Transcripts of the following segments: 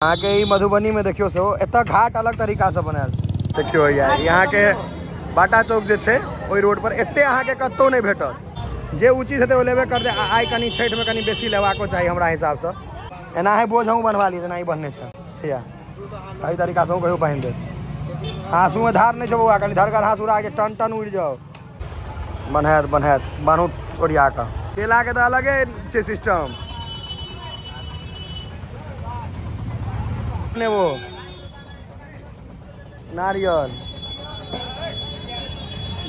अहाँके ई मधुबनी में देखियो सेहो एतऽ घाट अलग तरीका से बनायल छै। देखियो यार यहाँ के बाटा चौक जे छै ओहि रोड पर एते अहाँके कतौ नहि भेटत। जे उचित हेतै ओ लेबे करतै। आइ कनि छठि में कनि बेसी लेबाको चाही हमरा हिसाबसँ। एनाहे बोझ हमहूँ बनवा ली जेना ई बन्हने छै भैया, एहि तरीका से कहियो बान्हि देत। हाँसू में धार नहीं छै बौआ, कनि धरगर हाँसू उड़ा के टन टन उड़ि जाओ। बन्हायत बन्हायत बान्हू ओरिया कऽ। केला के तऽ अलगे छै सिस्टम। नेबो नारियल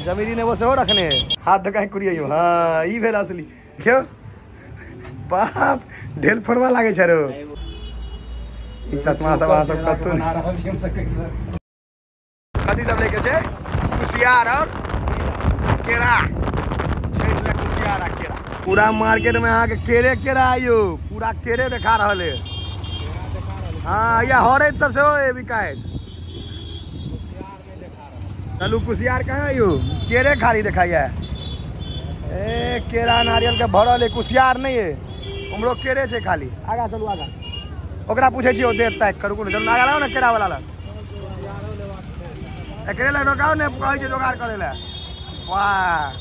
जमीरी नेबो सेहो रखने है। हाथ धोका कुड़ियो। हाँ ई भेल असली। देखियौ बाप ढेल फोड़वा लागै छै रो। ई चश्मा सब अहाँ सब कतौ कथी सब लेके छै? कुसियार और केरा। छठि ले कुसियार आ केरा। पूरा मार्केट में अहाँके केरे केरा आइयो, पूरा केरे देखा रहल है। हाँ या हरैत सब सेहो है बिकायत। चलू कुसियार कहाँ आइयो? केरे खाली देखाइए। ए केरा नारियल के भरल है, कुसियार नहीं है। उमरो केरे छै खाली। आगा चलू आगा, ओकरा पूछै छियै ओ देत पैक करू। कोनो चलू आगा लाओ ने केरा वाला लग। एकरे लग रोकाओ ने, कहै छै जोगाड़ करै लए। वाह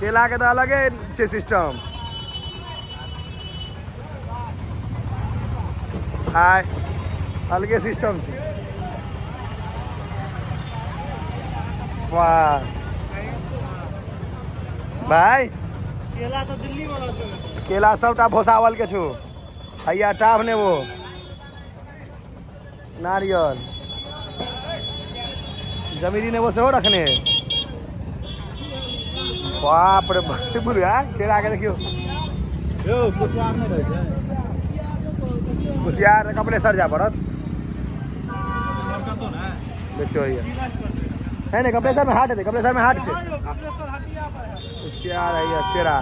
केला के तऽ अलगे छै सिस्टम। आय अलगे सिस्टम छै। वाह भाई केला तो दिल्ली वाला छौ। केला सबटा भोसावल के छौ। हैया टाभ नेबो नारियल जमीरी नेबो सेहो रखने है। बाप रे बाप केरा के देखियो। यौ कुसियार नहि रहै छै। कुसियार कपिलेश्वर जाय पड़त। देखियो हैया है ने कपिलेश्वर में हाट हेतै। कपिलेश्वर में हाट छै। कुसियार हैया केरा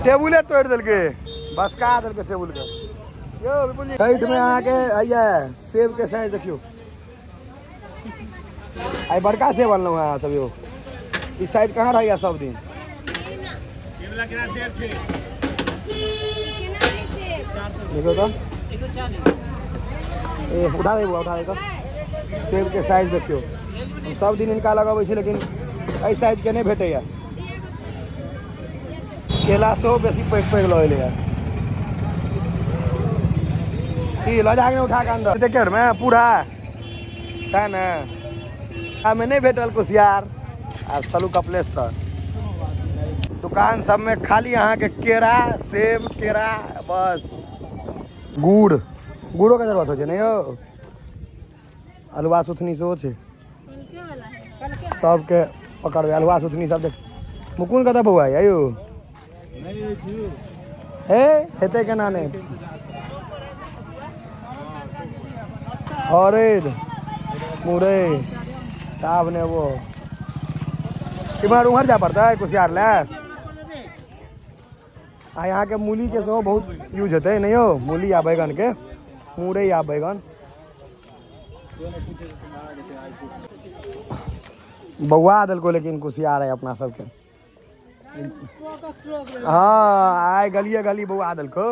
टेबुले तोड़ि देलकै, बसका देलकै टेबुल के। यौ विपुल जी छठि में अहाँके हैया सेब के साइज देखियो। आइ बड़का सेब अनलहुँ अहाँ सब यौ। ई साइज कहाँ रहैया सब दिन? देखो तो ए उठा दे बुआ, उठा दे तो। सेब के साइज देखियो। हम सब दिन इनका लगबै छी लेकिन एहि साइज के नहि भेटैया। केला सेहो बेसी पैघ पैघ लऽ एलैया। की लऽ जाके उठा के अंदर देखियो में पूरा तैं ने हमें नहीं भेटल कुसियार। आब चलू कपिलेश्वर। दुकान सब में खाली अहाँ के केरा सेब केरा बस। गुड़ गुड़ो के जरूरत हो छै ने यौ। अलुआ सुथनी सेहो छै। सबके पकड़बै अलुआ सुथनी सब। देख मुकुंद कतऽ बौआ यौ? हे हेतै केना नहि। हरैद मुरई टाब नेबो इम्हर उम्हर जाय पड़तै कुसियार ले। आ यहाँ के मूली के सेहो बहुत यूज हेतै ने यौ। मूली आ बैगन के, मुरई आ बैगन। बौआ देलको लेकिन कुसियार है अपना सबके। हाँ आइ गलिए गली बौआ देलको।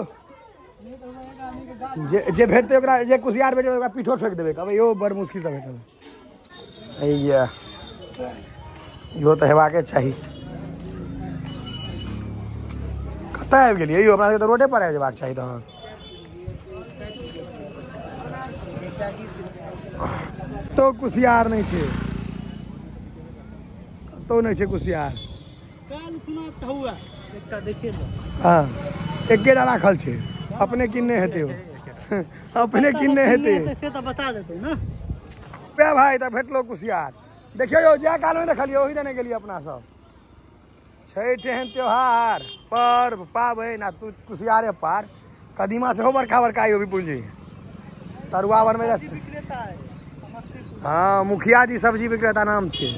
जे भेटतै ओकरा, जे कुसियार भेटतै ओकरा पीठो ठोकि देबै। कहबै यौ बड़ मुश्किल से भेटल। इहो तऽ हेबाके चाही। कतऽ आबि गेलियै यौ? अपना सबके तऽ रोडे पर आबि जेबाक चाही तहन। कतौ कुसियार नहि छै, कतौ नहि छै कुसियार। हाँ एकेटा राखल छै। अपने किन्ने हेतै ओ, अपने किन्ने हेतै से तऽ बता देतै ने। पे भाई तऽ भेटलो कुसियार। देखियौ यौ जाय कालमे देखलियै ओहि दने गेलियै अपना सब। छठि एहन त्योहार पर्व पाबनि आ तू कुसियारे पार। कदीमा सेहो बड़का बड़का यौ विपुल जी। तरुआ बनबै। हाँ मुखिया जी सब्जी विक्रेता नाम छै।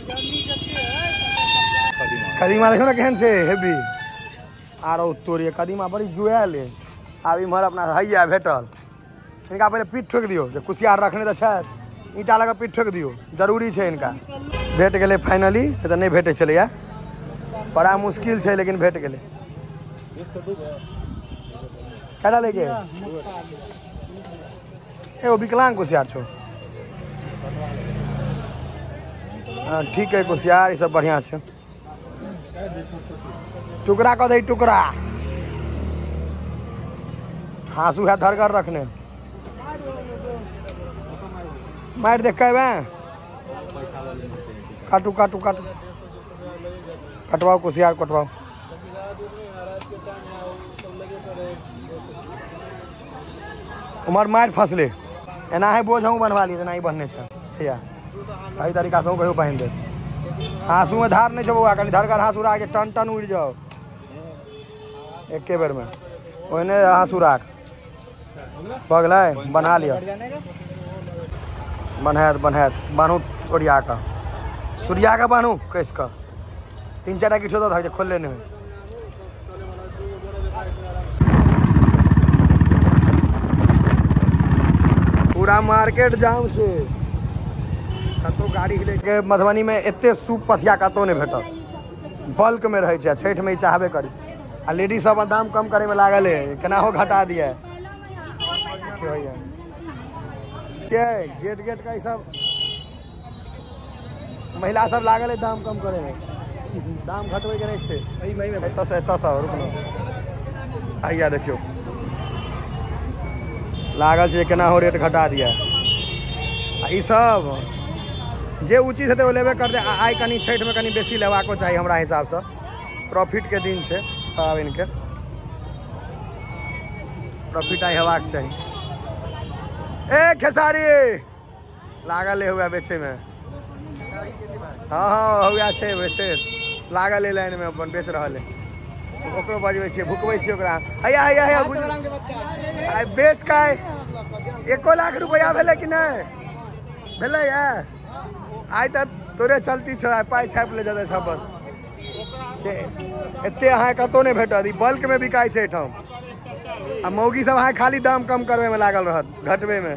कदीमा देखियौ ने केहन छै हेवी। आरो तोरे कदीमा बड़ी जुआयल है। आब इम्हर अपना हैया भेटल। इनका पहिले पीठ ठोकि दियौ जे कुसियार रखने तऽ छथि। ईंटा लगा पीठ ठोकि दियौ, जरूरी छै इनका। भेट गेलै फाइनली, तऽ नहि भेटै छलैया। बड़ा मुश्किल छै लेकिन भेट गेलै। केना लेके एगो विकलांग कुसियार छौ। हाँ ठीक है कुसियार, ई सब बढ़िया छै। टुकड़ा कऽ दही टुकड़ा। हाँसू है धरगर रखने। मारि देख के काटू काटू काटू, कटवाओ कुसियार कटवाओ। उमर मारि फसले एना है बोझ हम बनवा लिए, एना ही बनने छै भैया। एहि तरीका से कहियो बान्हि दे। हाँसू में धार नहीं छौ बौआ, कनि धरगर हाँसू राख, टन टन उड़ि जाओ एके बेर में। ओहने हाँसू राख। भऽ गेलै, बना लिअ। बन्हायत बन्हायत बान्हू ओरिया कऽ, सुरिया कऽ बान्हू कसि कऽ। तीन चारि टा किछो दऽ धऽ खोलले नहि होइ। पूरा मार्केट जाम छै, कतौ गाड़ी लेके मधुबनी में एते सूप पथिया कतौ नहि भेटत। बल्क में रहै छै, छठि में ई चाहबे करी। आ लेडीज सब दाम कम करे में लागल है, केना हो घटा दिया। के गेट गेट का ई सब महिला सब लागल है दाम कम करे में, दाम घटबै के नहि छै। एतऽ एतऽ रुकनो आइया देखियौ लागल छै केना हो रेट घटा दिया। आ ई सब जे उचित हेतै ओ लेबे करतै। आइ कनि छठिमे कनि बेसी लेबाको चाही हमरा हिसाबसँ, प्रॉफिटके दिन छै पाबनिके, प्रॉफिट आइ हेबाक चाही। ए खेसारी लागल है हुआ बेचैमे। हाँ हाँ हुआ छै बेचै, लागल है लाइनमे अपन बेच रहल है। ओकरो बजबै छियै, भुकबै छियै ओकरा। हैया हैया हैया आइ बेच के 1 लाख रुपैआ भेलै कि नहि भेलै? आइ तऽ तोरे चलती छौ, आइ पाइ छापि ले जेतै सब बस। एते अहाँके कतहु नहि भेटत, ई बल्कमे बिकाइ छै एहिठाम। आ मौगी सब अहाँके खाली दाम कम करबैमे लागल रहत, घटबैमे।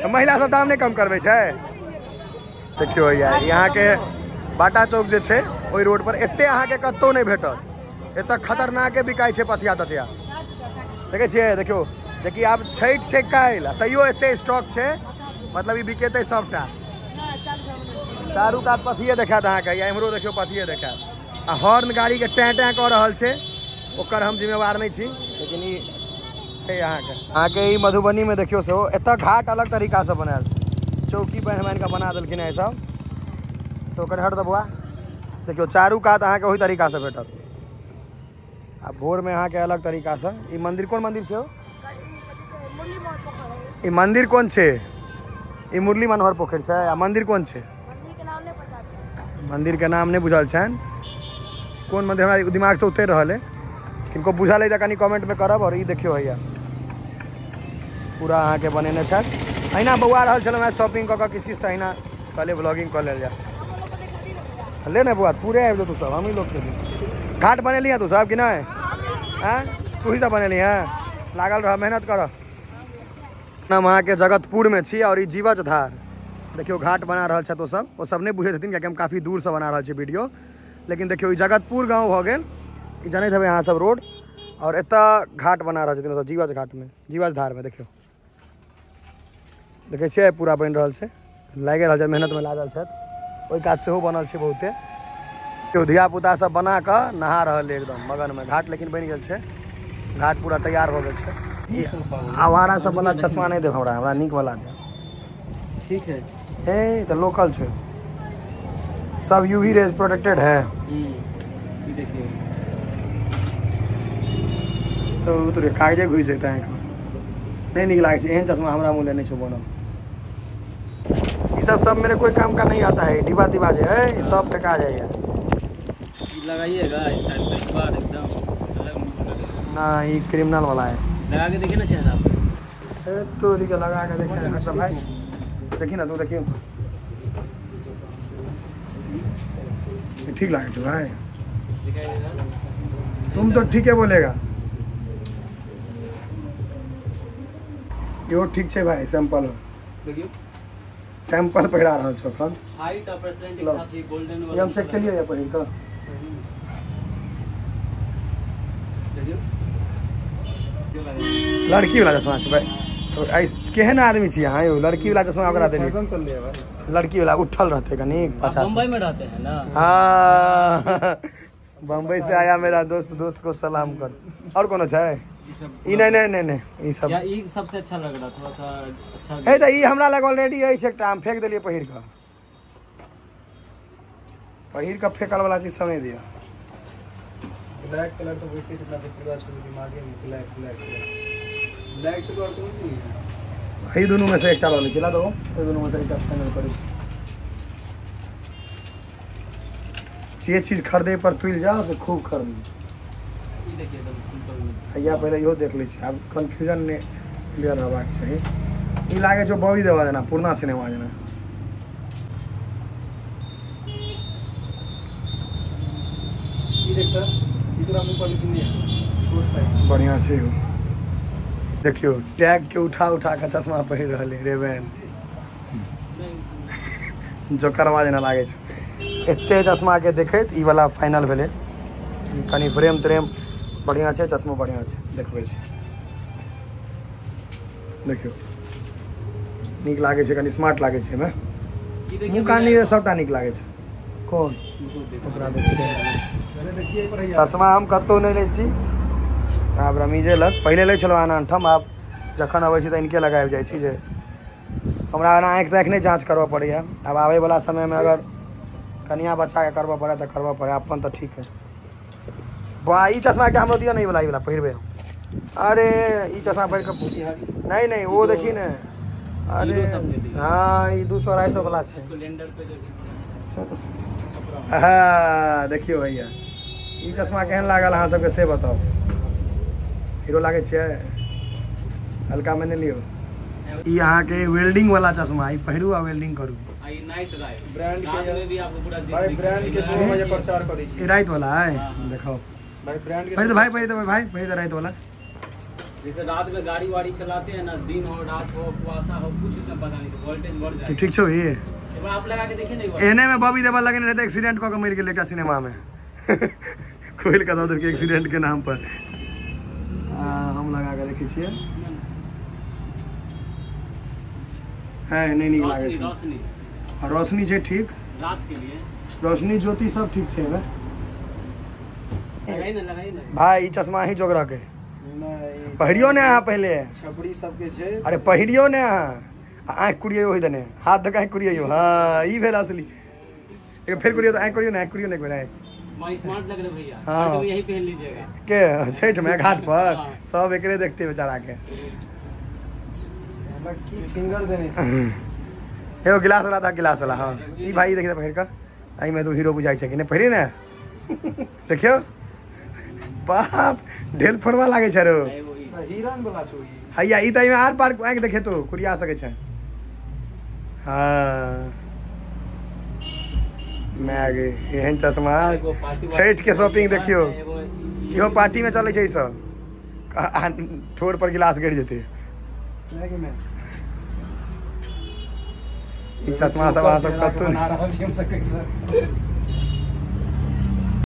महिला सब दाम नहि कम करबै छै। देखियौ भैया अहाँके बाटा चौक जे छै ओहि रोड पर एते अहाँके कतहु नहि भेटत। एतऽ खतरनाके बिकाइ छै पथिया तथिया। देखै छियै, देखियौ जेकि आब छठि छै काल्हि, तैयो एते स्टॉक छै, मतलब ई बिकेतै सबटा। चारू कात पथिये देखायत अहाँके, या एम्हरो देखियौ पथिये देखायत। आ हॉर्न गाड़ीके टैं टैं कऽ रहल छै, ओकर हम जिम्मेवार नहि छी, लेकिन ई छै अहाँके। अहाँके ई मधुबनीमे देखियौ सेहो एतऽ घाट अलग तरीकासँ बनायल छै, चौकी बान्हि बान्हि कऽ बना देलखिन हेँ सब। से ओकर हट दबुआ देखियौ चारू कात अहाँके ओहि तरीकासँ भेटत। आ भोरमे अहाँके अलग तरीकासँ। ई मन्दिर कोन मन्दिर छै? ई मन्दिर कोन छै? ई मुरली मनोहर पोखरि छै। आ मन्दिर कोन छै? मन्दिर के नाम नहि बुझल छनि कोन मन्दिर, हमरा दिमागसँ उतरि रहल है। किनको बुझल है तऽ कनि कमेंटमे करब। आओर ई देखियौ हैया पूरा अहाँके बनेने छथि। अहिना बौआ रहल छलहुँ हेँ शॉपिंग कऽ कऽ किछु किछु, तऽ अहिना कहलियै ब्लॉगिंग कऽ लेल जाय। ले ने बौआ पूरे आबि जाउ तू सब, हमही लोग के घाट बनेली हैं तू सब कि नहि? आँय तू ही सब बनेली हैं? लागल रह, मेहनत कर। हम अहाँके जगतपुरमे छी और ई जीवछ धार देखियौ घाट बना रहल छथि ओ सब। ओ सब नहि बुझैत हेथिन कियाकि हम काफ़ी दूरसँ बना रहल छी वीडियो। लेकिन देखियौ ई जगतपुर गाँव भऽ गेल, ई जनैत हेबै अहाँ सब रोड। और एतऽ घाट बना रहल छथिन ओ सब जीवछ घाटमे, जीवछ धारमे। देखियौ देखै छियै पूरा बनि रहल छै, लागि रहल छै, मेहनतमे लागल छथि। ओहि कात सेहो बनल छै बहुते। धिया पुता सब बना कऽ नहा रहल एकदम मगनमे। घाट लेकिन बनि गेल छै, घाट पूरा तैयार भऽ गेल छै। आवारा सब वाला चश्मा नहि देब हमरा, हमरा नीक वाला देब। ठीक है। हे तऽ लोकल छै सब, यूवी रेज प्रोटेक्टेड है। ई देखिए तो तोरे कागजे घुसि जेतै आँखिमे, नहि नीक लागै छै एहन चश्मा हमरा मुँह नहि छै बनल। ई सब सब मेरे कोई काम का नहीं आता है। डिब्बा तिब्बा जे है ई सब फेका जाइए। ई लगाइएगा इस टाइप का एक बार एकदम अलग लुक लगेगा। ना ई क्रिमिनल वाला है, लगा के देखिए ना चेहरा पे। ए तोरी के लगा के देखे हर्षद भाई, देखी ना तू, देखियो ठीक लागे छै भाई। तुम तो ठीक है बोलेगा, यो ठीक छै भाई। सैंपल देखियो, सैंपल पहिरा रहल छौ अखन। हाइट और पर्सनैलिटी के हिसाब से गोल्डन वाला हम चेक केलियै पहिर कऽ। लड़की वाला चश्मा छै भाई। तो केहन आदमी छी अहाँ यौ, लड़की वाला चश्मा ओकरा देलियै। फैशन चल रहा है भाई, लड़की वाला उठल रहते कनी। मुंबई में रहते हैं ना। हाँ बम्बई से आया मेरा दोस्त, दोस्त को सलाम कर। और कोनो छै? ई नहीं नहीं नहीं नहीं, ई सब या ई सबसे अच्छा लग रहा, थोड़ा सा अच्छा है। त ई हमरा लग ऑलरेडी अछि एकटा, हम फेंक देलियै पहिर कऽ। पहिर कऽ फेकल वाला चीज सब नहीं दिया। ब्लैक कलर तो बुझते अपना से पूरा छोड़ दिमाग में ब्लैक ब्लैक ब्लैक छोड़ और कोई नहीं है। ई दोनों में से एकटा ल लै छी, ला दो ई दोनों में से एकटा फाइनल करै छी। जे चीज खरीदे पर तुलि जाओ से खूब खरीदू। ई देखिए एकदम सिंपल में हैया, पहिले इहो देख लै छी, आब कन्फ्यूजन नहि क्लियर रहबाक चाही। ई लागै छौ बॉबी देवा जेना, पुरना सिनेमा जेना। ई देखता ई तोरा मुंह पर लेकिन नहीं है, छोट साइज बढ़िया छै। देखियो टैग के उठा उठा के चश्मा पहिर रहल है रेबेन, जोकरवा जेना लागै छै। एते चश्मा के देखैत ई वाला फाइनल भेलै। कनी फ्रेम त्रेम बढ़िया छै, चश्मो बढ़िया छै, देखबै छी। देखियो नीक लागै छै, कनी स्मार्ट लागै छै एहिमे। मुँह कान सबटा नीक लागै छै। कोन ओकरा देखिए चश्मा हम कतहु नहि लै छी, आब रमीजे लग पहिले लै छलहुँ आन आनठाम, आब जखन अबै छी तऽ इनके लग आबि जाइ छी। जे हमरा एना आँखि ताँखि नहि जाँच करबऽ पड़ैए। आब आबैवला समयमे अगर कनिया बच्चाके करबऽ पड़ै तऽ करबऽ पड़ै, अपन तऽ ठीक है। बा ई चश्मा के हमरो दिअ ने, ई वाला, ई वाला पहिरबै हम। अरे ई चश्मा पहिर कऽ नहीं नहीं वो देखी ने, अरे हाँ ई 200 250 वाला छै। हाँ देखियौ भैया ई चश्मा केहन लागल अहाँ सबके से बताउ। हीरो लागै छियै? हल्का में नहि लियौ। ई अहाँके वेल्डिंग वाला चश्मा, ई पहिरू आ वेल्डिंग करू। ब्रांड के भी आपको पूरा भाई ब्रांड के शोरूम में प्रचार करै छी। ई राइत वाला है, देखो भाई ब्रांड के। पहिर भाई, पहिर भाई, पहिर राइत वाला। जैसे रात में गाड़ी वाड़ी चलाते हैं ना, दिन हो रात हो कुआसा हो कुछ इसमें पता नहीं, वोल्टेज बढ़ जाए। ठीक छौ ई? एक बार आप लगा के देखिए ना। एने में बॉबी देवल लगने रहते एक्सीडेंट कऽ के मरि गेल एकटा सिनेमा में। खोलि कऽ दऽ देलकै एक्सीडेंट के नाम पर। हम लगा के देखै छियै। है नहीं नीक लागै छै। रोशनी रोशनी छै ठीक, रात के लिए रोशनी ज्योति सब ठीक छै। लगाई ना, लगाई ना भाई ई चश्मा ही जोगरा के पहिरियो ने अहाँ पहिले। छपरी सबके छै। अरे पहिरियो ने अहाँ, आँखि कुड़ियौ ओहि दने, हाथ धऽ कऽ आँखि कुड़ियौ। हाँ ई भेल असली। एक फेर कुड़ियौ तऽ आँखि कुड़ियौ ने, आँखि कुड़ियौ ने एक बेर आँखि। स्मार्ट लग रहे भैया। हाँ यही पहन लीजिएगा के छठ में घाट पर सब एकरे देखते बेचारा के। की फिंगर देने एगो गिलास वाला था, गिलास वाला। हाँ ई भाई देखिए पहिर कऽ, एहिमे तो हीरो बुझाइ छै कि नहि? पहिरी ने देखियौ, बाप ढेल फोड़वा लागै छै रो। हिरन वाला छौ ई। हैया ई तऽ एहिमे आर पार आँखि देखेतो कुड़िया सकै छै। हाँ मैं गे एहन चश्मा। छठ के शॉपिंग देखियौ, इहो पार्टी में चलै छै ई सब। ठोर पर गिलास गिर जेतै। ई चश्मा सब अहाँ सब कतौ बना रहल छी हम सब कैसे।